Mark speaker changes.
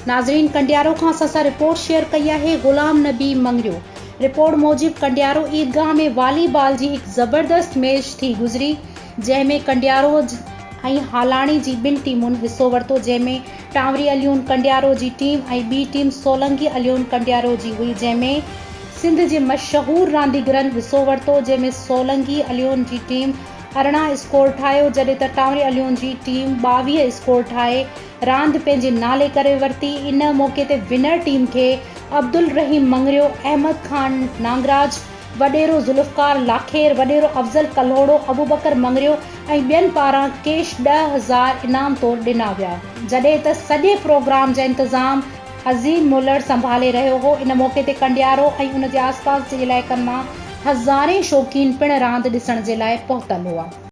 Speaker 1: ناظرين ڪنڊيارو کان اسان سان رپورٽ شيئر ڪئي آهي غلام نبي مڱريو رپورٽ موجب ڪنڊيارو عيدگاهه ۾ والي بال جي هڪ زبردست ميچ ٿي گذري جنهن ۾ ڪنڊيارو ۽ هالاڻي جي ٻن ٽيمن حصو ورتو جنهن ۾ ٽانوري اليون ڪنڊيارو جي ٽيم ۽ ٻي ٽيم سولنگي اليون ڪنڊيارو جي هئي جنهن ۾ سنڌ جي مشهور رانديگرن حصو ورتو جنهن ۾ سولنگي اليون جي ٽيم 18 اسڪور ٺاهيو جڏهن ته ٽانوري اليون جي ٽيم 22 اسڪور ٺاهي راند پنهنجي نالي ڪري ورتي. ان موقعي تي ونر ٽيم کي عبدالرحيم مڱريو، احمد خان نانگراج، وڏيرو ذوالفقار لاکير، وڏيرو افضل ڪلهوڙو، ابوبڪر مڱريو ۽ ٻين پاران ڪيش 10,000 انعام طور ڏنا ويا. جڏهن ته سڄي پروگرام جا انتظام عظيم ملهڙ سنڀالي رهيو هو. ان موقعي تي ڪنڊيارو ۽ ان جي آسپاس جي علائقن مان هزارين شوقين پڻ راند ڏسڻ جي لاء پهتل هئا.